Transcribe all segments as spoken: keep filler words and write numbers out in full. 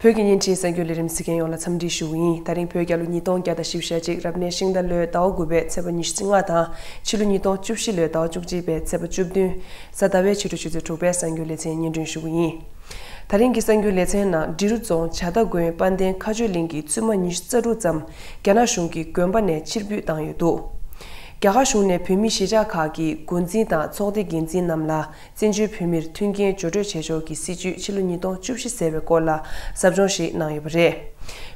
བོད་ཀྱི་བརྙན་འཕྲིན་གསར་འགྱུར་ལས་རིམ་གཟིགས་མཁན་ཡོངས་ལ་འཚམས་འདྲི་ཞུ་གི་ཡིན། ད་རིང་བོད་རྒྱལ་ལོ་ཉིས་སྟོང་བརྒྱ་དང་བཞི་བཅུ་ཞེ་གཅིག་རབ་གནས་ཤིང་རྟ་ལོའི་ཟླ་བ་དགུ་པའི་ཚེས་པ་ཉི་ཤུ་རྩ་ལྔ་དང་ཕྱི་ལོ་ཉིས་སྟོང་བཅུ་བཞི་ལོའི་ཟླ་བ་བཅུ་གཅིག་པའི་ཚེས་པ་བཅུ་བདུན། གཟའ་ཟླ་བའི་ཕྱི་དྲོ་ཆུ་ཚོད་དྲུག་པའི་གསར་འགྱུར་ལེ་ཚན་སྙན་སྒྲོན་ཞུ་གི་ཡིན། ད་རིང་གི་གསར་འགྱུར་ལེ་ཚན་ནང་འབྲི་རུ་རྫོང་བྱ་རྟ་དགོན་དཔལ་ལྡན་མཁའ་སྤྱོད་གླིང་གི་བཙུན་མ་ཉི་ཤུ་རྩ་དྲུག་ཙམ་རྒྱ་ནག་གཞུང་གིས་དགོན་པ་ནས་ཕྱིར་འབུད་བཏང་ཡོད་འདུག་རྒྱ་གར་གཞུང་ནས་བོད་མིའི་གཞིས་ཆགས་ཁག་གི་འགོ་འཛིན་དང་ཚོགས་སྡེ་འགན་འཛིན་རྣམས་ལ་བཙན་བྱོལ་བོད་མིར་མཐུན་རྐྱེན་སྦྱོར་སྤྲོད་བྱེད་ཕྱོགས་ཀྱི་སྲིད་བྱུས་ཕྱི་ལོ་ཉིས་སྟོང་བཅུ་བཞི་ཟེར་བའི་སྐོར་ལ་ཟབ་སྦྱོང་ཞིག་གནང་ཡོད་པ་རེད།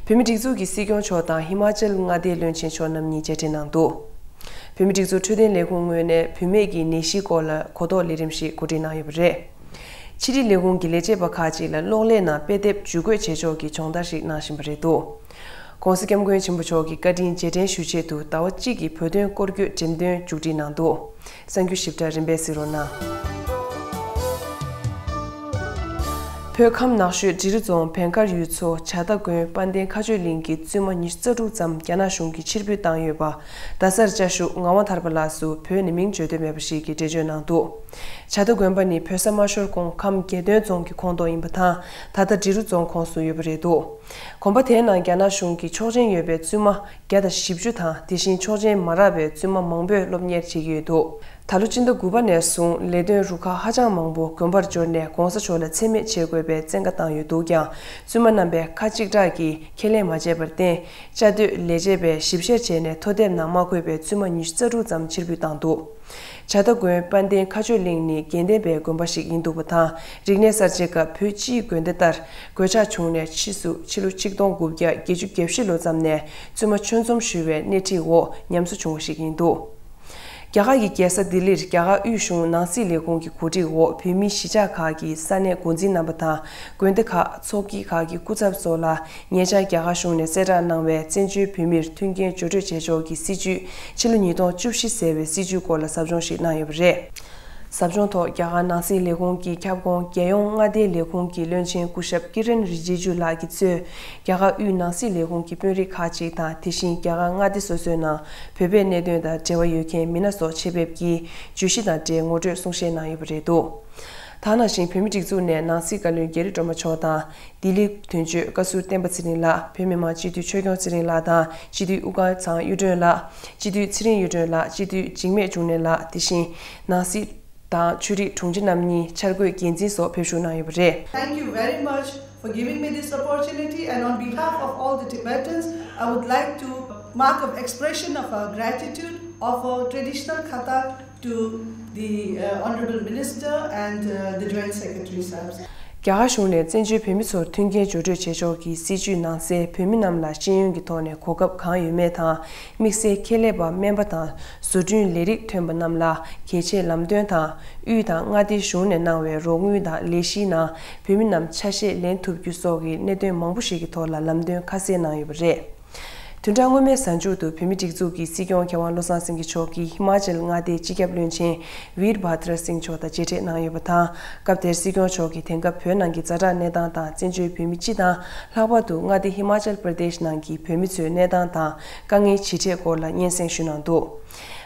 བོད་མིའི་སྒྲིག་འཛུགས་ཀྱི་སྲིད་སྐྱོང་མཆོག་དང་ཧི་མ་ཅལ་མངའ་སྡེའི་བློན་ཆེན་མཆོག་རྣམ་གཉིས་མཇལ་འཕྲད་གནང་འདུག་བོད་མིའི་སྒྲིག་འཛུགས་འཕྲོད་བསྟེན་ལས་ཁུངས་ངོས་ནས་བུད་མེད་ཀྱི་ནད་གཞིའི་སྐོར་ལ་གོ་རྟོགས་ལས་རིམ་ཞིག་གོ་སྒྲིག་གནང་ཡོད་པ་རེད། ཕྱི་དྲིལ་ལས་ཁུངས་ཀྱི་ལས་བྱེད་པ་ཁག་ཅིག་ལ་གློག་ཀླད་ནང་དཔེ་དེབ་ཇུས་འགོད་བྱེད་ཕྱོགས་ཀྱི་སྦྱོང་བརྡར་ཞིག་གནང་བཞིན་པ་རེད་འདུག ྋགོང་ས་ྋསྐྱབས་མགོན་ཆེན་པོ་མཆོག་གི་བཀའ་དྲིན་རྗེས་དྲན་ཞུ་ཆེད་དུ་ཟླ་བ་གཅིག་གི་བོད་དོན་སྐོར་སྐྱོད་འགྲེམས་སྟོན་མཇུག་སྒྲིལ་གནང་འདུག་གསར་འགྱུར་ཞིབ་ཕྲ་རིམ་པས་གཟིགས་རོགས་གནང་། བོད་ཁམས་ནགས་ཤོད་འབྲི་རུ་རྫོང་བན་དཀར་ཡུལ་ཚོ་བྱ་རྟ་དགོན་དཔལ་ལྡན་མཁའ་སྤྱོད་གླིང་གི་བཙུན་མ་ཉི་ཤུ་རྩ་དྲུག་ཙམ་རྒྱ་ནག་གཞུང་གིས་ཕྱིར་འབུད་བཏང་ཡོད་པ། རྡ་སར་བཅའ་བཞུགས་ངག་དབང་ཐར་པ་ལགས་སུ་བོད་ནས་མིང་བརྗོད་འདོད་མེད་པ་ཞིག་གིས་འགྲེལ་བརྗོད་གནང་འདུག་བྱ་རྟ་དགོན་པ་ནི་བོད་ས་མ་ཤོར་གོང་ཁམས་བརྒྱད་སྟོན་རྫོང་གི་ཁོངས་གཏོགས་ཡིན་པ་དང་། ད་ལྟ་འབྲི་རུ་རྫོང་ཁོངས་སུ་ཡོད་པ་རེད་འདུག་དགོན་པ་དེའི་ནང་རྒྱ་ནག་གཞུང་གིས་ཆོག་མཆན་ཡོད་པའི་བཙུན་མ་བརྒྱ་དང་བཞི་བཅུ་དང་། དེ་བཞིན་ཆོག་མཆན་མ་རག་པའི་བཙུན་མ་མང་པོས་སློབ་གཉེར་བྱེད་ཀྱི་ཡོད་འདུག་ད་ལོ་སྤྱི་ཟླ་དགུ་པ་ནས་བཟུང་ལས་དོན་རུ་ཁག་ཧ་ཅང་མང་པོ་དགོན་པར་འབྱོར་ནས་ྋགོང་ས་མཆོག་ལ་མཚན་སྨད་བྱེད་དགོས་པའི་བཙན་བཀའ་བཏང་ཡོད་འདུག་ཀྱང་། བཙུན་མ་རྣམ་པས་ཁ་གཅིག་གྲགས་ཀྱིས་ཁས་ལེན་མ་བྱས་པར་བརྟེན། བཅའ་སྡོད་ལས་བྱེད་པས་ཞིབ་བཤེར་བྱས་ནས་ཐོ་དེབ་ནང་མ་འཁོད་པའི་བཙུན་མ་ཉི་ཤུ་རྩ་དྲུག་ཙམ་ཕྱིར་འབུད་བཏང་འདུག་བྱ་རྟ་དགོན་དཔལ་ལྡན་མཁའ་སྤྱོད་གླིང་ནི་དགེ་ལྡན་པའི་དགོན་པ་ཞིག་ཡིན་འདུག་པ་དང་། རིག་གནས་གསར་བརྗེའི་སྐབས་བོད་སྤྱིའི་དགོན་སྡེ་ལྟར་གོད་ཆག་བྱུང་ནས་ཕྱིས་སུ་ཕྱི་ལོ་ཆིག་སྟོང་དགུ་བརྒྱ་བརྒྱད་ཅུ་གྱ་བཞི་ལོ་ཙམ་ནས་བཙུན་མ་ཆོད་འཛོམས་ཞུ་བའི་སྣེ་ཁྲིད་འོག་ཉམས་གསོ་བྱུང་བ་ཞིག་ཡིན་འདུག་རྒྱ་གར་གྱི་རྒྱལ་ས་ལྡི་ལིར་རྒྱ་གར་དབུས་གཞུང་ནང་སྲིད་ལས་ཁུངས་ཀྱི་གོ་སྒྲིག་འོག་བོད་མིའི་གཞིས་ཆགས་ཁག་གི་ས་གནས་འགོ་འཛིན་རྣམ་པ་དང་། དགོན་སྡེ་ཁག་ཚོགས་སྐྱིད་ཁག་གི་སྐུ་ཚབ་སོགས་ལ་ཉེ་ཆར་རྒྱ་གར་གཞུང་ནས་གསལ་བསྒྲགས་གནང་བའི་བཙན་བྱོལ་བོད་མིར་མཐུན་རྐྱེན་སྦྱོར་སྤྲོད་བྱེད་ཕྱོགས་ཀྱི་སྲིད་བྱུས། ཕྱི་ལོ་ཉིས་སྟོང་བཅུ་བཞི་ཟེར་བའི་སྲིད་བྱུས་སྐོར་ལ་ཟབ་སྦྱོང་ཞིག་གནང་ཡོད་པ་རེད། ཟབ་སྦྱོང་ཐོག་རྒྱ་གར་ནང་སྲིད་ལས་ཁུངས་ཀྱི་ཁྱབ་ཁོངས་རྒྱལ་ཡོངས་མངའ་སྡེའི་ལས་ཁུངས་ཀྱི་བློན་ཆེན་སྐུ་ཞབས་ཀི་རན་རི་ཇི་ཇུ་ལགས་ཀྱིས་གཙོས་རྒྱ་གར་དབུས་ནང་སྲིད་ལས་ཁུངས་ཀྱི་དཔོན་རིགས་ཁག་ཅིག་དང་། དེ་བཞིན་རྒྱ་གར་མངའ་སྡེ་སོ་སོའི་ནང་བོད་པའི་གནད་དོན་དང་འབྲེལ་བ་ཡོད་མཁན་མི་སྣ་སོགས་ཆེད་ཕེབས་ཀྱིས་བརྗོད་གཞི་དང་འབྲེལ་ངོ་སྤྲོད་གསུང་བཤད་གནང་ཡོད་པ་རེད་འདུག་ད་ག་ནང་བཞིན་བོད་མིའི་སྒྲིག་འཛུགས་ནས་ནང་སྲིད་བཀའ་བློན་རྒྱ་རི་སྒྲོལ་མ་མཆོག་དང་། ལྡི་ལི་དོན་གཅོད་བཀའ་ཟུར་བསྟན་པ་ཚེ་རིང་ལགས། བོད་མི་མང་སྤྱི་འཐུས་ཆོས་སྐྱོང་ཚེ་རིང་ལགས་དང་། སྤྱི་འཐུས་དབུ་དཀར་ཚང་གཡུ་སྒྲོན་ལགས། སྤྱི་འཐུས་ཚེ་རིང་གཡུ་སྒྲོན་ལགས། སྤྱི་འཐུས་འཇིགས་མེད་འབྱུང་གནས་ལགས། དེ་བཞིན་ནང་སྲིད་དང་ཆོས་རིག་དྲུང་ཆེ་རྣམ་གཉིས་འཆར་འགོད་འགན་འཛིན་སོགས་ཕེབས་ཞུགས་གནང་ཡོད་པ་རེད། Thank you very much for giving me this opportunity, and on behalf of all the Tibetans, I would like to mark an expression of our gratitude of our traditional kata to the uh, Honorable Minister and uh, the Joint Secretary Sahibs. རྒྱ་གར་གཞུང་ནས་བཙན་བྱོལ་བོད་མི་ཚོར་མཐུན་རྐྱེན་སྦྱོར་སྤྲོད་བྱེད་ཕྱོགས་ཀྱི་སྲིད་བྱུས་ནང་གསལ་བོད་མི་རྣམས་ལ་ཤེས་ཡོན་གྱི་ཐོག་ནས་གོ་སྐབས་གང་ཡོད་མེད་དང་། དམིགས་བསལ་ཁྱད་ལས་པ་སྨན་པ་དང་བཟོ་སྐྲུན་ལས་རིགས་ཐོན་པ་རྣམས་ལ་གལ་ཆེའི་ལམ་སྟོན་དང་། དབུས་དང་མངའ་སྡེ་གཞུང་ནས་གནང་བའི་རོགས་དངུལ་དང་ལས་གཞིའི་ནང་བོད་མི་རྣམས་ཆ་ཤས་ལེན་ཐུབ་རྒྱུ་སོགས་ཀྱི་གནད་དོན་མང་པོ་ཞིག་གི་ཐོག་ལ་ལམ་སྟོན་ཁ་གསལ་གནང་ཡོད་པ་རེད། བདུན་ཕྲག་སྔོན་མའི་གཟའ་མཇུག་ཏུ་བོད་མིའི་སྒྲིག་འཛུགས་ཀྱི་སྲིད་སྐྱོང་མཁས་དབང་བློ་བཟང་སེང་གེ་མཆོག་གིས་ཧི་མ་ཅལ་མངའ་སྡེའི་སྤྱི་ཁྱབ་བློན་ཆེན་ཝིར་བྷ་དྲ་སིང་མཆོག་དང་མཇལ་འཕྲད་གནང་ཡོད་པ་དང་། སྐབས་དེར་སྲིད་སྐྱོང་མཆོག་གིས་དེང་སྐབས་བོད་ནང་གི་ཛ་དྲག་གནས་སྟངས་དང་། བཙན་བྱོལ་བོད་མི་སྤྱི་དང་། ལྷག་པར་དུ་མངའ་སྡེ་ཧི་མ་ཅལ་པར་དེཤ་ནང་གི་བོད་མི་ཚོའི་གནས་སྟངས་དང་། དཀའ་ངལ་ཇི་འཕྲད་སྐོར་ལ་སྙན་སེང་ཞུས་གནང་འདུག་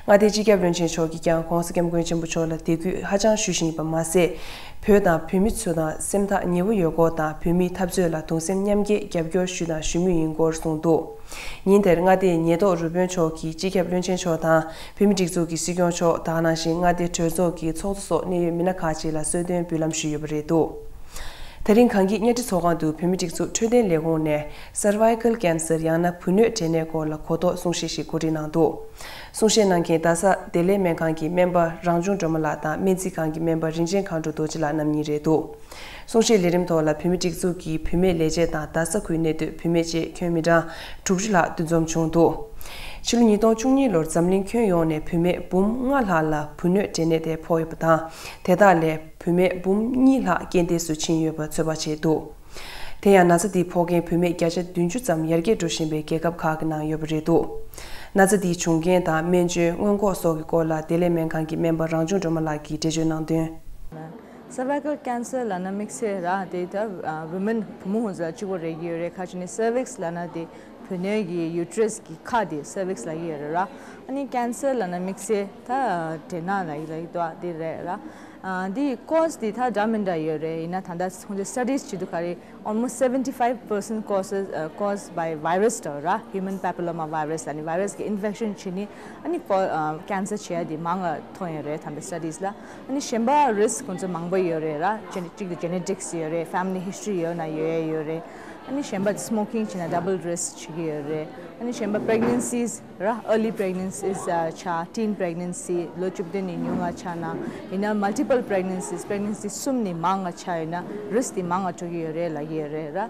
མངའ་སྡེའི་སྤྱི་ཁྱབ་བློན་ཆེན་མཆོག་གིས་ཀྱང་ྋགོང་ས་ྋསྐྱབས་མགོན་ཆེན་པོ་མཆོག་ལ་དད་གུས་ཧ་ཅང་ཞུ་བཞིན་པ་མ་ཟད། བོད་དང་བོད་མི་ཚོ་དང་སེམས་ཐག་ཉེ་བོ་ཡོད་སྐོར་དང་། བོད་མིའི་འཐབ་རྩོད་ལ་གདུང་སེམས་མཉམ་སྐྱེད་རྒྱབ་སྐྱོར་ཞུས་དང་ཞུ་མུས་ཡིན་སྐོར་གསུངས་འདུག་ཉིན་དེར་མངའ་སྡེའི་ཉེན་རྟོག་རུ་དཔོན་མཆོག་གིས་སྤྱི་ཁྱབ་བློན་ཆེན་མཆོག་དང་། བོད་མིའི་སྒྲིག་འཛུགས་ཀྱི་སྲིད་སྐྱོང་མཆོག། ད་ག་ནང་བཞིན་མངའ་སྡེའི་གྲོས་ཚོགས་ཀྱི་ཚོགས་གཙོ་སོགས་གནད་ཡོད་མི་སྣ་ཁག་ཅིག་ལ་གསོལ་སྟོན་འབུལ་ལམ་ཞུས་ཡོད་པ་རེད་འདུག་དེ་རིང་གངས་སྐྱིད་གཉའ་ཁྲི་ཚོགས་ཁང་དུ་བོད་མིའི་སྒྲིག་འཛུགས་འཕྲོད་བསྟེན་ལས་ཁུངས་ནས་སར་ཝའི་ཀལ་ཀེན་སར་ཡང་ན་བུ་སྣོད་འབྲས་ནད་སྐོར་ལ་གོ་རྟོགས་གསུང་བཤད་ཞིག་གོ་སྒྲིག་གནང་འདུག་གསུང་བཤད་གནང་མཁན་རྡ་ས་བདེ་ལེགས་སྨན་ཁང་གི་སྨན་པ་རང་བྱུང་སྒྲོལ་མ་ལགས་དང་སྨན་རྩིས་ཁང་གི་སྨན་པ་རིན་ཆེན་མཁའ་འགྲོ་རྡོ་རྗེ་ལགས་རྣམ་གཉིས་རེད་འདུག་གསུང་བཤད་ལས་རིམ་ཐོག་ལ་བུད་མེད་སྒྲིག་འཛུགས་ཀྱི་བུད་མེད་ལས་བྱེད་དང་རྡ་ས་ཁུལ་གནས་སྡོད་བུད་མེད་བཅས་ཁྱོན་མི་གྲངས་དྲུག་ཅུ་ལྷག་འདུ་འཛོམས་བྱུང་འདུག་ཕྱི་ལོ་ཉིས་སྟོང་བཅུ་གཉིས་ལོར་འཛམ་གླིང་ཁྱོན་ཡོངས་ནས་བུད་མེད་འབུམ་ལྔ་ལྷག་ལ་བུ་སྣོད་འབྲས་ནད་དེ་ཕོག་ཡོད་པ་དང་། དེ་དག་ལས་བུད་མེད་འབུམ་གཉིས་ལྷག་རྐྱེན་འདས་སུ་ཕྱིན་ཡོད་པ་ཚོད་དཔག་བྱས་འདུག་དེ་ཡང་ན་ཚ་འདི་ཕོག་མཁན་བུད་མེད་བརྒྱ་ཆ་བདུན་ཅུ་ཙམ་ཡར་རྒྱས་འགྲོ་བཞིན་པའི་རྒྱལ་ཁབ་ཁག་གི་ནང་ཡོད་པ་རེད་འདུག་ན་ཚ་འདིའི་བྱུང་རྐྱེན་དང་སྨན་བཅོས་སྔོན་འགོག་སོགས་ཀྱི་སྐོར་ལ་བདེ་ལེགས་སྨན་ཁང་གི་སྨན་པ་རང་བྱུང་སྒྲོལ་མ་ལགས་ཀྱིས་འགྲེལ་བརྗོད་གནང་དོན། Cervical cancer ལབ་ན་དམིགས་བསལ་ར་དེ་ད་women བུ་མོ་ཧུན་ཟ་གཅིག་པོ་རེད་ཀྱི་ཡོད་རེད། ཁ་ཅིག་ནི་cervix ལབ་ན་དེ་བུ་སྣོད་ཀྱི་uterus གི་ཁ་དེ་cervix ལབ་ཀྱི་ཡོད་རེད་ར། ཨ་ནི་cancer ལབ་ན་དམིགས་བསལ་ད་འབྲས་ནད་ལབ་ཀྱི་ལབ་ཀྱི་འདུག་དེ་རེད་ར། ཨ། འདི་ཀོ་ཛི་འདི་ད་འདྲ་མི་འདྲ་ཡོད་རེད། ཡིན་ན་ད་ལྟ་ཁོང་ཚོས་སི་ཊ་ཌིས་བྱེད་དུས་ག་རེ། Almost seventy five percent causes, uh, caused by virus འདྲ་བོ་ར། Human papilloma virus ལ་ནི་virus གི་ཨིན་ཕེག་ཤན་བྱས་ནི་ཨ་ནི་ཀོ- ཨ། ཀེན་སར་བྱེད་ཡ་འདི་མང་ང་མཐོང་ཡོད་རེད། ད་ལྟ་སི་ཊ་ཌིས་ལ། ཨ་ནི་གཞན་པ་རི་སི་ཁོང་ཚོ་མང་པོ་ཡོད་རེད་ར། ཇེ་ནེ- གཅིག་དེ་ཇེ་ནེ་ཊིག་སི་ཡོད་རེད། ཕེ་མི་ལི་ཧི་སི་ཊོ་རི་ཡོད་ན་ཡོད་ཡ་ཡོད་རེད། ཨ་ནི་གཞན་པ་སི་མོ་ཀིང་བྱས་ན་ཌ་བལ་རི་སི་ཀི་བྱེད་ཀྱི་ཡོད་རེད། ཨ་ནི་གཞན་པ་པི་རེག་ནེན་སིས་ར། early pregnancies ཨ་ཆགས། teen pregnancy ལོ་བཅུ་བདུན་ནས་ཉུང་ང་ཆགས་ན། ཡིན་ན་multiple pregnancies pregnancy གསུམ་ནས་མང་ང་ཆགས་ཡོད་ན་རི་སི་དེ་མང་ང་འགྲོ་གི་ཡོད་རེད་ལབ་ཀྱི་ཡོད་རེད་ར།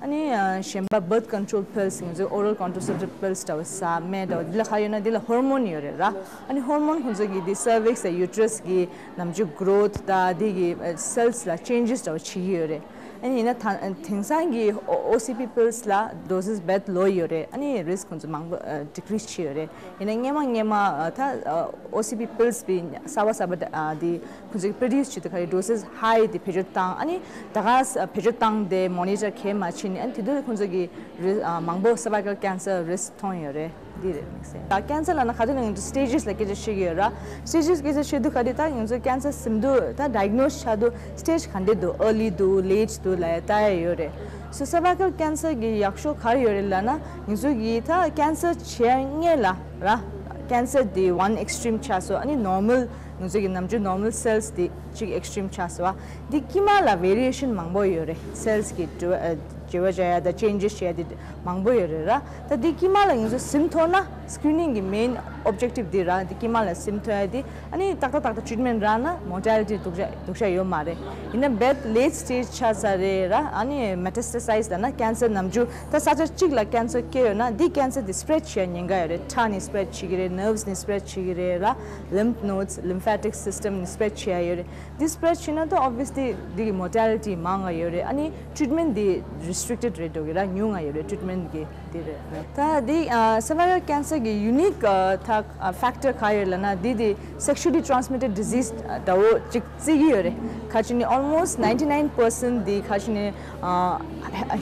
ཨ་ནི་ཨ་གཞན་པ་birth control pills ང་ཚོའི་oral contraceptive pills འདྲ་བོ་ཟ། སྨན་འདྲ་བོ་འདི་ལ་ག་ཡོད་ན་འདི་ལ་ཧོར་མོན་ཡོད་རེད་ར། ཨ་ནི་ཧོར་མོན་ཁོང་ཚོ་གིས་འདི་སར་ཝིག་སི་དང་ཡུ་ཊེ་ར་སི་གི་ནམ་རྒྱུན་གྷི་རོ་ཐི་དང་འདི་གི་ཨ་སེལ་སི་ལ་ཅེན་ཇེ་སི་འདྲ་བོ་བྱེད་ཀྱི་ཡོད་རེད། ཨ་ནི་ཡིན་ན་ད་དེང་སང་གི་ཨོ- ཨོ་སི་པི་པིལ་སི་ལ་ཌོ་སེ་སི་རྦད་ལོ་ཡོད་རེད། ཨ་ནི་རི་སི་ཁོང་ཚོ་མང་པོ་ཨ་ཌི་ཀི་རི་སི་བྱས་ཡོད་རེད། ཡིན་ན་སྔོན་མ་སྔོན་མ་ཨ་ད་ཨ་ཨོ་སི་པི་པིལ་སི་པི་གསར་པ་གསར་པ་ཨ་དེ་ཁོང་ཚོས་པྲོ་ཌུ་སི་བྱེད་དུས་ག་རེ་ཌོ་སེ་སི་ཧའི་དེ་བེད་སྤྱོད་བཏང་། ཨ་ནི་ད་ག་ས་བེད་སྤྱོད་བཏང་སྟེ་མོ་ནི་ཊར་གང་ཡང་མ་བྱས་ནས། ཨ་ནི་དེ་དུས་ཁོང་ཚོ་གི་རི་ཨ་མང་པོ་སར་ཝའི་ཀལ་ཀེན་སར་རི་སི་མཐོང་ཡོད་རེད། འདི་རེད་དམིགས་བསལ། ད་ཀེན་སར་ལབ་ན་ག་དུས་ནས་ང་ཚོ་སི་ཊེ་ཇེ་སི་ལ་སྐད་ཆ་བཤད་ཀྱི་ཡོད་ར། སི་ཊེ་ཇེ་སི་སྐད་ཆ་བཤད་དུས་ག་དུས་ད་ང་ཚོ་ཀེན་སར་ཟིན་དུས་ད་ཌའི་གྷི་ནོ་སི་བྱ་དུས་སི་ཊེ་ཇི་ག་འདྲ་འདུག early འདུག late འདུག་ལབ་ཡ་ལྟ་ཡ་ཡོད་རེད། སོ་སར་ཝའི་ཀལ་ཀེན་སར་གི་ཡག་ཤོས་ག་རེ་ཡོད་རེད་ལབ་ན། ང་ཚོ་གི་ད་ཀེན་སར་བྱས་སྔོན་ལ་ར། ཀེན་སར་དེ་ཝན་ཨེག་སི་ཊི་རིམ་ཆགས་སོང་། ཨ་ནི་ནོར་མལ་ང་ཚོ་གི་ནམ་རྒྱུན་ནོར་མལ་སེལ་སི་དེ་གཅིག་ཨེག་སི་ཊི་རིམ་ཆགས་སོང་བ། འདི་དཀྱིལ་མ་ལ་ཝེ་རི་ཡེ་ཤན་མང་པོ་ཡོད་རེད། སེལ་སི་གི་འགྱུར་བ་ཨ་འགྱུར་བ་བྱ་ཡ་དང་ཅེན་ཇེ་སི་བྱ་ཡ་དེ་མང་པོ་ཡོད་རེད་ར། ད་འདི་དཀྱིལ་མ་ལ་ང་ཚོ་ཟིན་ཐུབ་ན་སི་ཀི་རི་ནིང་གི་མེན་ཨོབ་ཇེག་ཊིབ་འདི་ར། འདི་དཀྱིལ་མ་ལ་ཟིན་ཐུབ་ཡ་དེ། ཨ་ནི་ཏག་ཏག་ཏག་ཏག་ཊི་རི་ཊི་མེན་ཊི་རག་ན་མོར་ཊེ་ལི་ཊི་སྡུག་ཅག་སྡུག་ཅག་ཡོད་མ་རེད། ཡིན་ན་རྦད་ལེ་ཊི་སི་ཊེ་ཇི་ཆགས་ཚར་རེད་ར། ཨ་ནི་མེ་ཊ་སི་ཊ་སའི་ཛི་ལབ་ན་ཀེན་སར་ནམ་རྒྱུན་ད་ས་ཆ་གཅིག་ལ་ཀེན་སར་སྐྱེས་ཡོད་ན་འདི་ཀེན་སར་དེ་སི་པི་རེ་ཌི་བྱེད་ཡ་ཉེན་ཁ་ཡོད་རེད། ཁྲག་ནས་སི་པི་རེ་ཌི་བྱེད་ཀྱི་རེད། ནརབ་སི་ནས་སི་པི་རེ་ཌི་བྱེད་ཀྱི་རེད་ར། ལིམཕ་ནོ་ཌི་སི་ལིམ་ཕེ་ཊིག་སི་སི་ཊམ་ནས་སི་པི་རེ་ཌི་བྱེད་ཡ་ཡོད་རེད། འདི་སི་པི་རེ་ཌི་བྱས་ན་ད་ཨོབ་བི་ཡ་སི་ལི་འདི་གི་མོར་ཊེ་ལི་ཊི་མང་ང་ཡོད་རེད། ཨ་ནི་ཊི་རི་ཊི་མེན་ཊི་འདི་རི་སི་ཊི་རིག་ཊེཌ་རེད་འགྲོ་གི་ར། ཉུང་ང་ཡོད་རེད་ཊི་རི་ཊི་མེན་ཊི་གི་འདི་རེད། ད་འདི་ཨ་སར་ཝའི་ཀལ་ཀེན་སར་གི་ཡུ་ནིག་ཨ་ད་ཨ་ཕེག་ཊར་ག་ཡོད་ལབ་ན། འདི་འདི་སེག་ཤུ་ལི་ཊི་རན་སི་མི་ཊེཌ་ཌི་ཟིས་འདྲ་བོ་ཅིག་བརྩི་གི་ཡོད་རེད། ག་ཅི་ནི་ཨོལ་མོ་སི་ཊི་ནའིན་ཊི་ནའིན་པར་སེན་ཊི་འདི་ག་ཅི་ནི་ཨ་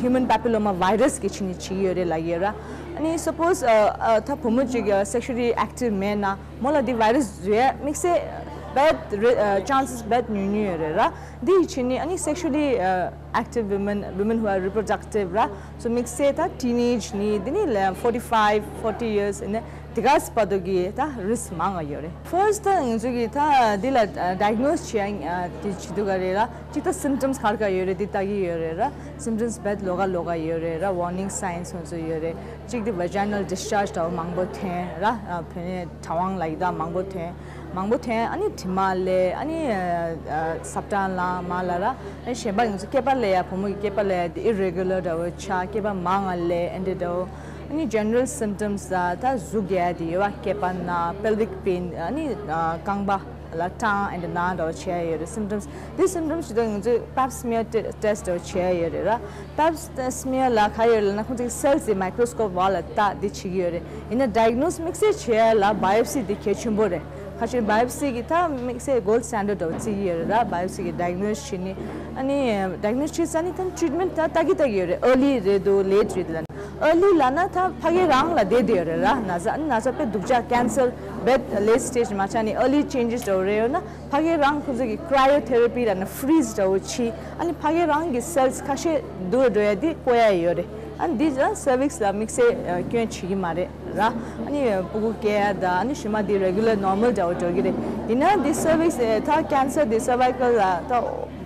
ཧིའུ་མན་པེ་པི་ལོ་མ་ཝའི་ར་སི་གི་ཆ་ནས་བྱེད་ཀྱི་ཡོད་རེད་ལབ་ཀྱི་ཡོད་ར། ཨ་ནི་སཔོ་ཟི་ཨ་ད་བུ་མོ་ཅིག་སེག་ཤུ་ལི་ཨེག་ཊིབ་མེད་ན་མོ་ལ་འདི་ཝའི་ར་སི་འཛུལ་ཡ་དམིགས་བསལ་རྦད་རི་ཨ་ཅན་སེ་སི་རྦད་ཉུང་ཉུང་ཡོད་རེད་ར། འདི་ཡི་ཆ་ནས་ཨ་ནི་སེག་ཤུ་ལི་ཨ་ཨེག་ཊིབ་ཝུ་མན། Women who are reproductive ར། སོ་དམིགས་བསལ་ད་ཊི་ནེ་ཇི་ནས་འདི་ནི་ལ་ཕོར་ཊི་ཕའིབ་ཕོར་ཊི་ཡར་སི་ཨ་ནི་དེ་ག་ཙམ་བར་དུ་གི་ད་རི་སི་མང་ང་ཡོད་རེད། ཕར་སི་ཊི་ད་ང་ཚོ་གི་ད་འདི་ལ་ཌའི་གྷི་ནོ་སི་བྱེད་ཡ་དེ་བྱེད་དུས་ག་རེ་ར། གཅིག་ད་སིམ་ཊམ་སི་ག་རེ་ག་རེ་ཡོད་རེད་འདི་ལྟ་གི་ཡོད་རེད་ར། སིམ་ཊམ་སི་རྦད་ལོགས་ཀ་ལོགས་ཀ་ཡོད་རེད་ར། ཝར་ནིང་སའིན་སི་ང་ཚོ་ཡོད་རེད། གཅིག་དེ་ཝ་ཇའི་ནལ་ཌིས་ཅཱར་ཇི་འདྲ་བོ་མང་པོ་ཐོན་ར། ཨ་བུད་མེད་གྲང་དབང་ལབ་ཡ་ད་མང་པོ་ཐོན། མང་པོ་ཐོན། ཨ་ནི་དྲི་མ་ལས། ཨ་ནི་ཨ་ཨ་སྲབ་ཐག་ལངས་མར་ལ་ར། ཨ་ནི་གཞན་པ་ང་ཚོ་སྐེད་པ་ལ་ཡ་བུ་མོ་གི་སྐེད་པ་ལ་ཡ་དེ་ཨི་རེ་གུ་ལར་འདྲ་བོ་ཆགས། སྐེད་པ་མང་ང་ལས་ཨེ་འདྲ་འདྲ་བོ། ཨ་ནི་ཇེ་ནེ་རལ་སིམ་ཊམ་སི་ད་ད་གཟུགས་རྒྱགས་ཡ་དེ་ཡོད་པ། སྐེད་པ་ན་པེལ་ཝིག་པེན། ཨ་ནི་ཨ་རྐང་པ་ལ་གྲང་ཨེ་འདྲ་ན་འདྲ་བོ་བྱེད་ཡ་ཡོད་རེད། སིམ་ཊམ་སི་འདི་སིམ་ཊམ་སི་ཞིག་ད་ང་ཚོས་པེབ་སི་མི་ཡར་ཊེ- ཊེ་སི་འདྲ་བོ་བྱེད་ཡ་ཡོད་རེད་ར། པེབ་སི་མི་ཡར་ལ་ག་ཡོད་ལབ་ན་ཁོང་ཚོས་སེལ་སི་དེ་མའི་ཀྲོ་སི་ཀོབ་འོག་ལ་བལྟ་འདི་བྱེད་ཀྱི་ཡོད་རེད། ཡིན་ན་ཌའི་གྷི་ནོ་སི་དམིགས་བསལ་བྱེད་ཡ་ལ་བྷའི་ཡོབ་སི་འདི་གལ་ཆེན་པོ་རེད། ཁ་ཤས་བྷའི་ཡོབ་སི་གི་ད་དམིགས་བསལ་གོལ་ཌི་སི་ཊན་ཌར་འདྲ་བོ་བརྩི་གི་ཡོད་རེད་ར། བྷའི་ཡོབ་སི་གི་ཌའི་གྷི་ནོ་སི་བྱེད་ནི། ཨ་ནི་ཌའི་གྷི་ནོ་སི་བྱས་ཙང་ནི་ད་ཊི་རི་ཊི་མེན་ཊི་ད་ལྟ་གི་ལྟ་གི་ཡོད་རེད། ཨར་ལི་རེད་འདུག་ལེ་ཊི་རེད་འདུག་ལབ་ན། ཨར་ལི་ལབ་ན་ད་ཕ་གི་རང་ལ་བསྡད་བསྡད་ཡོད་རེད་ར། ན་ཚ་ཨ་ནི་ན་ཚ་དཔེ་སྡུག་ཅག་ཀེན་སར་རྦད་ལེ་ཊི་སི་ཊེ་ཇི་མ་ཆགས་ནི་ཨར་ལི་ཅེན་ཇེ་སི་འདྲ་བོ་རེད་ཡོད་ན། ཕ་གི་རང་ཁོང་ཚོ་གི་ཀྲའི་ཡོ་ཐེ་ར་པི་ལབ་ན་ཕི་རི་ཛི་འདྲ་བོ་བྱེད། ཨ་ནི་ཕ་གི་རང་གི་སེལ་སི་ཁ་ཤས་འདུག་འགྲོ་ཡ་འདི་བཀོལ་ཡ་ཡོད་རེད། ཨ་ནི་འདི་ལ་སར་ཝིག་སི་ལ་དམིགས་བསལ་ཨ་སྐྱོན་བྱེད་ཀྱི་མ་རེད་ར། ཨ་ནི་སྤུ་གུ་སྐྱེ་ཡ་དང་ཨ་ནི་གཞན་མ་འདི་རེ་གུ་ལར་ནོར་མལ་འདྲ་བོ་འགྲོ་གི་རེད། ཡིན་ན་འདི་སར་ཝིག་སི་ཨ་ད་ཀེན་སར་འདི་སར་ཝའི་ཀལ་ལ་ད་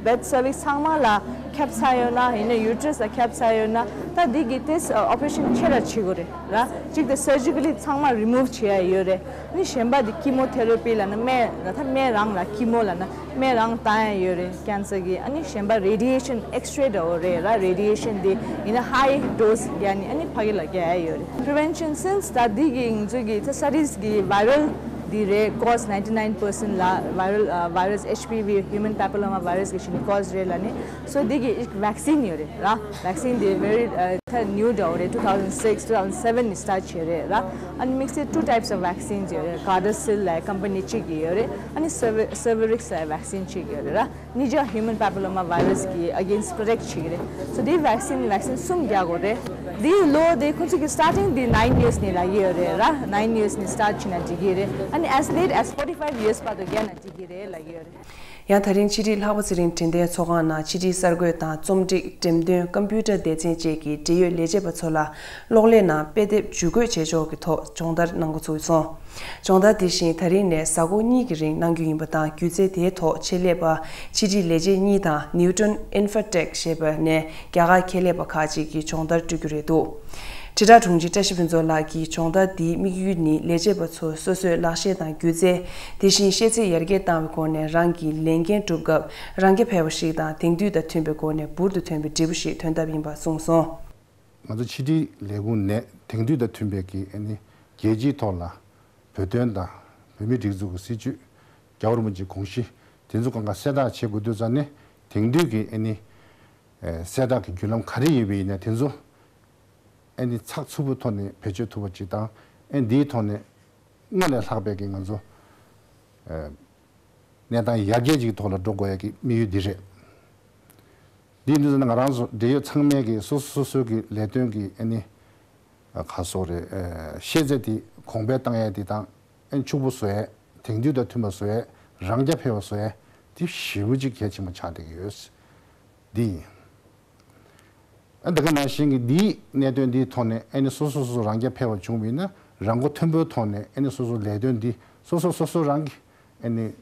རྦད་སར་ཝིག་སི་ཚང་མ་ལ་ཁྱབ་ཚར་ཡོད་ན། ཡིན་ན་ཡུ་ཊེ་ར་སི་ལ་ཁྱབ་ཚར་ཡོད་ན། ད་འདི་གི་ཏོག་ཙམ་ཨོ་པ་རེ་ཤན་ཆེ་ར་བྱེད་དགོས་རེད་ར། གཅིག་དེ་སར་ཇི་ཀ་ལི་ཚང་མ་རི་མུབ་བྱེད་ཡ་ཡོད་རེད། ཨ་ནི་གཞན་པ་དེ་ཀི་མོ་ཐེ་ར་པི་ལབ་ན་སྨན་ད་སྨན་རང་ལ་ཀི་མོ་ལབ་ན་སྨན་རང་བཏང་ཡ་ཡོད་རེད་ཀེན་སར་གི། ཨ་ནི་གཞན་པ་རེ་ཌི་ཡེ་ཤན་ཨེག་སི་རེ་འདྲ་བོ་རེད་ར། རེ་ཌི་ཡེ་ཤན་དེ་ཡིན་ན་ཧའི་ཌོ་སི་རྒྱག་ནི་ཨ་ནི་ཕ་གི་ལ་རྒྱག་ཡ་ཡོད་རེད། པི་རི་ཝེན་ཤན་སིན་སི་ད་འདི་གི་ང་ཚོ་གི་ད་སི་ཊ་ཌིས་གི་བྷའི་རལ་འདི་རེད། ཀོ་ཛི་ནའིན་ཊི་ནའིན་པར་སེན་ཊི་ལ་བྷའི་རལ་ཨ་བྷའི་རལ་ཨེཆ་པི་ཝི་ཧིའུ་མན་པེ་པི་ལོ་མ་བྷའི་རལ་གི་ཆ་ནས་ཀོ་ཛི་རེད་ལབ་ནི། སོ་འདི་གི་ཝེག་སིན་ཡོད་རེད་ར། ཝེག་སིན་དེ་very ཨ་ད་ནིའུ་འདྲ་བོ་རེད། two thousand six two thousand seven ནས་སི་ཊར་ཊི་བྱས་རེད་ར། ཨ་ནི་དམིགས་བསལ་two types of vaccines ཡོད་རེད། གར་ཌ་སིལ་ལབ་ཀམ་པ་ནི་གཅིག་གི་ཡོད་རེད། ཨ་ནི་སར་ཝི- སར་ཝི་རིག་སི་ལབ་ཝེག་སིན་གཅིག་ཡོད་རེད་ར། ནི་ཇ་ཧིའུ་མན་པེ་པི་ལོ་མ་བྷའི་རལ་གི་ཨ་གེན་སི་པྲོ་ཊེག་བྱེད་ཀྱི་རེད། སོ་དེ་ཝེག་སིན་ཝེག་སིན་གསུམ་རྒྱག་དགོས་རེད། དེའི་ལོ་དེ་ཁོང་ཚོ་གི་སི་ཊར་ཊིང་དེ་nine years ནས་ལབ་ཀྱི་ཡོད་རེད་ར། nine years ནས་སི་ཊར་ཊི་བྱས་ན་འགྲིག་གི་རེད། ཨ་ནི་as late as forty five years བར་དུ་རྒྱག་ན་འགྲིག་གི་རེད་ལབ་ཀྱི་ཡོད་རེད། ཡང་ད་རིང་ཕྱི་དྲིལ་ལྷག་པ་ཚེ་རིང་འཕྲིན་ལྡན་ཚོགས་ཁང་ནང་ཕྱི་དྲིལ་གསར་འགོད་དང་རྩོམ་སྒྲིག་འགྲེམས་སྟོན་ཀམ་པུ་ཊར་སྡེ་ཚན་བཅས་ཀྱི་འབྲེལ་ཡོད་ལས་བྱེད་པ་ཚོ་ལ་གློག་ཀླད་ནང་དཔེ་དེབ་ཇུས་འགོད་བྱེད་ཕྱོགས་ཀྱི་ཐོག་སྦྱོང་བརྡར་གནང་འགོ་ཚུགས་སོང་། སྦྱོང་བརྡར་དེ་བཞིན་ད་རིང་ནས་གཟའ་འཁོར་གཉིས་ཀྱི་རིང་གནང་རྒྱུ་ཡིན་པ་དང་། སྒྱུ་རྩལ་དེའི་ཐོག་ཆེད་ལས་པ་ཕྱི་དྲིལ་ལས་བྱེད་གཉིས་དང་Newton Infotech ཞེས་པ་ནས་རྒྱ་གར་ཁྱད་ལས་པ་ཁག་ཅིག་གིས་སྦྱོང་བརྡར་སྤྲོད་རྒྱུ་རེད་འདུག་དྲིལ་བསྒྲགས་དྲུང་ཆེ་བཀྲ་ཤིས་ཕུན་ཚོགས་ལགས་ཀྱིས་སྦྱོང་བརྡར་འདིའི་དམིགས་ཡུལ་ནི་ལས་བྱེད་པ་ཚོ་སོ་སོའི་ལག་ཤེས་དང་སྒྱུ་རྩལ། དེ་བཞིན་ཤེས་ཚད་ཡར་རྒྱས་བཏང་བའི་སྒོ་ནས་རང་གི་ལས་འགན་སྒྲུབ་སྐབས་རང་རྐྱ་འཕེར་བ་ཞིག་དང་དེང་དུས་དང་མཐུན་པའི་སྒོ་ནས་འབུར་དུ་ཐོན་པའི་འབྲས་བུ་ཞིག་ཐོན་ཐབས་ཡིན་པ་གསུངས་སོང་། ང་ཚོ་ཕྱི་དྲིལ་ལས་ཁུངས་ནས་དེང་དུས་དང་མཐུན་པའི་གི་ཨ་ནི་རྒྱལ་སྤྱིའི་ཐོག་ལ་བོད་དོན་དང་བོད་མིའི་སྒྲིག་འཛུགས་ཀྱི་སྲིད་བྱུས། རྒྱལ་བ་རིན་པོ་ཆེའི་དགོངས་གཞི། དེ་ཚོ་གང་ག་གསལ་བསྒྲགས་བྱེད་དགོས་དུས་ཙང་ནས་དེང་དུས་ཀྱི་ཨ་ནི་ཨེ་གསལ་བསྒྲགས་ཀྱི་བརྒྱུད་ལམ་ག་རེ་ཡོད་པ་ཡིན་ན་དེ་ཚོ་ཨ་ནི་ཚགས་ཚུད་པོའི་ཐོག་ནས་བེད་སྤྱོད་ཐུབ་པ་ཅིག་དང་། ཨ་ནི་འདིའི་ཐོག་ནས་སྔར་ལས་ལྷག་པའི་གི་ང་ཚོ་ཨེ་གནས་སྟངས་ཡར་རྒྱས་ཀྱི་ཐོག་ལ་འགྲོ་དགོས་ཡ་གི་དམིགས་ཡུལ་འདི་རེད། འདི་ཡིན་དུས་ཙང་ནས་ང་རང་ཚོ་འབྲེལ་ཡོད་ཚང་མས་ཀྱི་སོ་སོ་སོ་སོའི་གི་ལས་དོན་གྱི་ཨ་ནི་ཨ་ག་སོགས་རེད། ཨེ་ཤེས་ཚད་དེ་གོང་འཕེལ་བཏང་ཡ་དེ་དང་། ཨ་ནི་ཕྱུག་པོ་བཟོ་ཡ། དེང་དུས་དང་མཐུན་པ་བཟོ་ཡ། རང་རྐྱ་འཕེར་བ་བཟོ་ཡ། དེ་ཞེ་པོ་ཅིག་གལ་ཆེན་པོ་ཆགས་བསྡད་ཀྱི་ཡོད། འདི་ཡིན། ཨ་ད་ག་ནང་བཞིན་གྱི་འདིའི་གནད་དོན་འདིའི་ཐོག་ནས་ཨ་ནི་སོ་སོ་སོ་སོ་རང་རྐྱ་འཕེར་བ་བྱུང་བ་ཡིན་ན། རང་མགོ་ཐོན་པོའི་ཐོག་ནས་ཨ་ནི་སོ་སོ་ལས་དོན་འདི་སོ་སོ་སོ་སོ་རང་གིས་ཨ་ནི་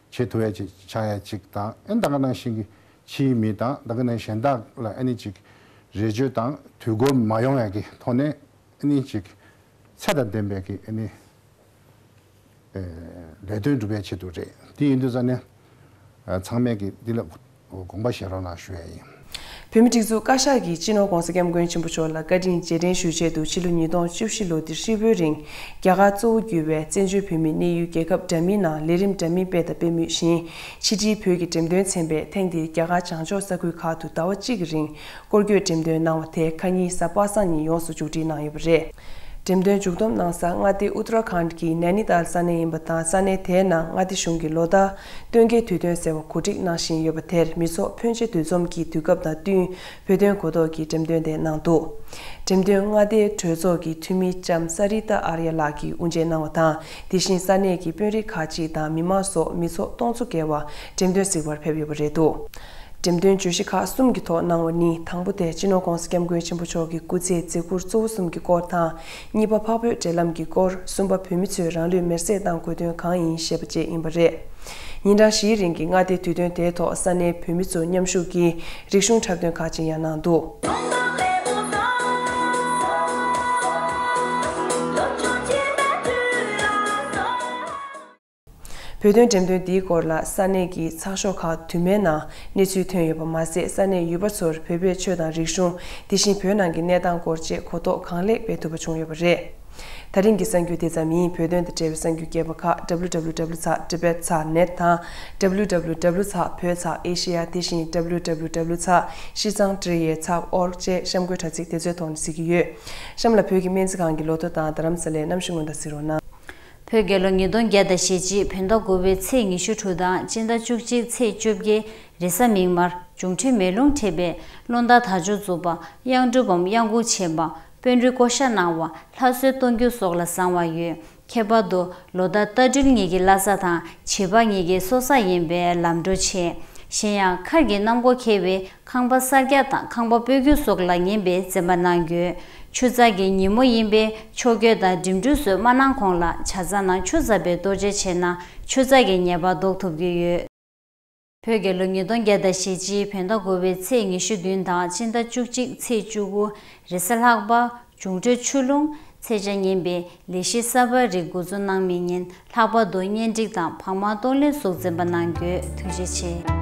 བྱེད་ཐུབ་ཡ་ཅིག་ཆགས་ཡ་ཅིག་དང་། ཨ་ནི་ད་ག་ནང་བཞིན་གྱི་ཕྱིའི་མི་དང་ད་ག་ནང་གཞན་དག་ལ་ཨ་ནི་ཅིག་རེ་བཅོལ་དང་དུས་འགོར་མ་ཡོང་ཡ་གི་ཐོག་ནས་ཨ་ནི་ཅིག་ཚད་དང་ལྡན་པའི་གི་ཨ་ནི་ཨེ་ལས་དོན་སྒྲུབ་པའི་ཆེད་དུ་རེད། དེ་ཡིན་དུས་ཙང་ནས་ཨ་ཚང་མས་ཀྱི་འདི་ལ་དགོངས་པ་བཞེས་རོགས་གནང་ཞུ་ཡ་ཡིན། བོད་མིའི་སྒྲིག་འཛུགས་བཀའ་ཤག་གིས་སྤྱི་ནོར་༧གོང་ས་༧སྐྱབས་མགོན་ཆེན་པོ་མཆོག་ལ་བཀའ་དྲིན་རྗེས་དྲན་ཞུ་ཆེད་དུ་ཕྱི་ལོ་ཉིས་སྟོང་བཅུ་བཞི་ལོ་འདིར་ཧྲིལ་པོའི་རིང་རྒྱ་གར་གཙོ་བོ་གྱུར་བའི་བཙན་བྱོལ་བོད་མིའི་གནས་ཡུལ་རྒྱལ་ཁབ་འདྲ་མིན་ནང་ལས་རིམ་འདྲ་མིན་སྤེལ་དང་སྤེལ་མུས་ཤིང་། ཕྱི་དྲིལ་བོད་ཀྱི་འགྲེམས་སྟོན་ཚན་པས་ཐེངས་འདིར་རྒྱ་གར་བྱང་ཕྱོགས་ས་ཁུལ་ཁག་ཏུ་ཟླ་བ་གཅིག་གི་རིང་སྐོར་སྐྱོད་འགྲེམས་སྟོན་གནང་བ་དེ་ཁ་ཉིན་གཟའ་པ་སངས་ཉིན་ཡོངས་སུ་མཇུག་སྒྲིལ་གནང་ཡོད་པ་རེད། འགྲེམས་སྟོན་མཇུག་བསྡོམས་གནང་ས་མངའ་སྡེ་ཨུ་ཏུ་ར་ཁཱན་གྱི་ནན་ནི་ཏཱལ་ས་གནས་ཡིན་པ་དང་། ས་གནས་དེའི་ནང་མངའ་སྡེ་གཞུང་གིས་ལོ་ལྟར་སྟོན་ཁའི་དུས་སྟོན་ཟེར་བ་གོ་སྒྲིག་གནང་བཞིན་ཡོད་པ་དེར་མི་ཚོགས་ཕོན་ཆེ་འདུ་འཛོམས་ཀྱི་དུས་སྐབས་དང་བསྟུན་བོད་དོན་གོ་རྟོགས་ཀྱི་འགྲེམས་སྟོན་དེ་གནང་འདུག་འགྲེམས་སྟོན་མངའ་སྡེའི་གྲོས་ཚོགས་ཀྱི་འཐུས་མི་ལྕམ་ས་རི་ཏཱ་ཨར་ཡ་ལགས་ཀྱིས་དབུ་འབྱེད་གནང་བ་དང་། དེ་བཞིན་ས་གནས་ཀྱི་དཔོན་རིགས་ཁག་ཅིག་དང་མི་མང་སོགས་མི་ཚོགས་སྟོང་ཚོ་བརྒལ་བ་འགྲེམས་སྟོན་གཟིགས་པར་ཕེབས་ཡོད་པ་རེད་འདུག་འགྲེམས་སྟོན་བརྗོད་གཞི་ཁག་གསུམ་གྱི་ཐོག་གནང་བ་ནི། དང་པོ་དེ་སྤྱི་ནོར་༧གོང་ས་༧སྐྱབས་མགོན་ཆེན་པོ་མཆོག་གི་སྐུ་ཚེའི་མཛད་ཁུར་གཙོ་བོ་གསུམ་གྱི་སྐོར་དང་། གཉིས་པ་འཕགས་བོད་འབྲེལ་ལམ་གྱི་སྐོར། གསུམ་པ་བོད་མི་ཚོས་རང་ལུས་མེར་སྲེག་བཏང་དགོས་དོན་གང་ཡིན་ཞེས་པ་བཅས་ཡིན་པ་རེད། ཉིན་གྲངས་བཞིའི་རིང་གི་མངའ་སྡེའི་དུས་སྟོན་དེའི་ཐོག་ས་གནས་བོད་མི་ཚོ་མཉམ་ཞུགས་ཀྱིས་རིག་གཞུང་འཁྲབ་སྟོན་ཁག་ཅིག་ཡང་གནང་འདུག་བོད་དོན་འགྲེམས་སྟོན་འདིའི་སྐོར་ལ་ས་གནས་ཀྱི་ཚགས་ཤོག་ཁག་དུ་མའི་ནང་གནས་ཚུལ་ཐོན་ཡོད་པ་མ་ཟད། ས་གནས་ཡུལ་པ་ཚོར་བོད་པའི་ཆོས་དང་རིག་གཞུང་། དེ་བཞིན་བོད་ནང་གི་གནས་སྟངས་སྐོར་བཅས་གོ་རྟོགས་གང་ལེགས་སྤེལ་ཐུབ་པ་བྱུང་ཡོད་པ་རེད། ད་རིང་གི་གསར་འགྱུར་དེ་ཙམ་ཡིན། བོད་དོན་དང་འབྲེལ་བའི་གསར་འགྱུར་རྒྱས་པ་ཁག་W W W ཚགས་Tibet ཚགས་net དང་། W W W ཚགས་བོད་ཚགས་Asia། དེ་བཞིན་W W W ཚགས་ཤིས་ཙང་ཀྲི་ཡེ་ཚགས་org བཅས་གཤམ་འཁོད་དྲ་ཚིགས་དེ་ཚོའི་ཐོག་ནས་གཟིགས་ཀྱི་ཡོད། གཤམ་ལ་བོད་ཀྱི་སྨན་རྩིས་ཁང་གི་ལོ་ཐོ་དང་རྡ་རམ་ས་ལའི་གནམ་གཤིས་སྔོན་བརྡ་གཟིགས་རོགས་གནང་། བོད་རྒྱལ་ལོ་ཉིས་སྟོང་བརྒྱ་དང་ཞེ་གཅིག་བོད་ཟླ་དགུ་པའི་ཚེས་ཉི་ཤུ་དྲུག་དང་སྤྱི་ཟླ་བཅུ་གཅིག་ཚེས་བཅོ་བརྒྱད་རེས་གཟའ་མིག་དམར། འབྱུང་འཕྲོད་མེ་རླུང་འཕྲད་པས་བློ་འདར་དར་ལྕོག་འཛུགས་པ། གཡང་འབྲུག་བམ་གཡང་འགུགས་བྱེད་པ། དཔོན་རིགས་བསྐོ་བཞག་གནང་བ། ལྷ་གསོལ་གཏོང་རྒྱུ་སོགས་ལ་བཟང་བ་ཡོད། ཁྱད་པར་དུ་ལོ་ཟླ་རྟ་སྦྲུལ་གཉིས་ཀྱི་བླ་གཟའ་དང་བྱི་པ་གཉིས་ཀྱི་སྲོག་གཟའ་ཡིན་པས་ལམ་འགྲོ་ཆེ། གཞན་ཡང་མཁར་གྱི་གནམ་སྒོ་ཁེལ་བས་ཁང་པ་གསར་རྒྱག་དང་ཁང་པ་སྤོ་རྒྱུ་སོགས་ལ་ངན་པའི་འཛེམ་པ་གནང་དགོས། ཆུ་རྩ་གི་ཉིན་མོ་ཡིན་པས་ཆོས་གོས་དང་འགྲིམ་འགྲུལ་སོགས་མ་གནང་གོང་ལ་ཇ་ཚ་ནང་ཆུ་ཚ་བའི་གཏོར་བཅོས་བྱས་ན་ཆུ་རྩ་གི་ཉེས་པ་ཟློག་ཐུབ་ཀྱི་ཡོད། བོད་རྒྱལ་ལོ་ཉིས་སྟོང་བརྒྱ་དང་ཞེ་གཅིག་བོད་ཟླ་དགུ་པའི་ཚེས་ཉི་ཤུ་བདུན་དང་སྤྱི་ཟླ་བཅུ་གཅིག་ཚེས་བཅུ་དགུ་རེས་གཟའ་ལྷག་པ། འབྱུང་འཕྲོད་ཆུ་རླུང་ཚེས་བཅད་ཉིན་པའི་ལས་གཞི་གསར་པ་རིགས་འགོ་འཛུགས་གནང་མི་ཉིན་ལྷག་པར་དུ་གཉེན་སྒྲིག་དང་བག་མ་གཏོང་ལེན་སོགས་འཛེམ་པ་གནང་རྒྱུ། ཐུགས་རྗེ་ཆེ།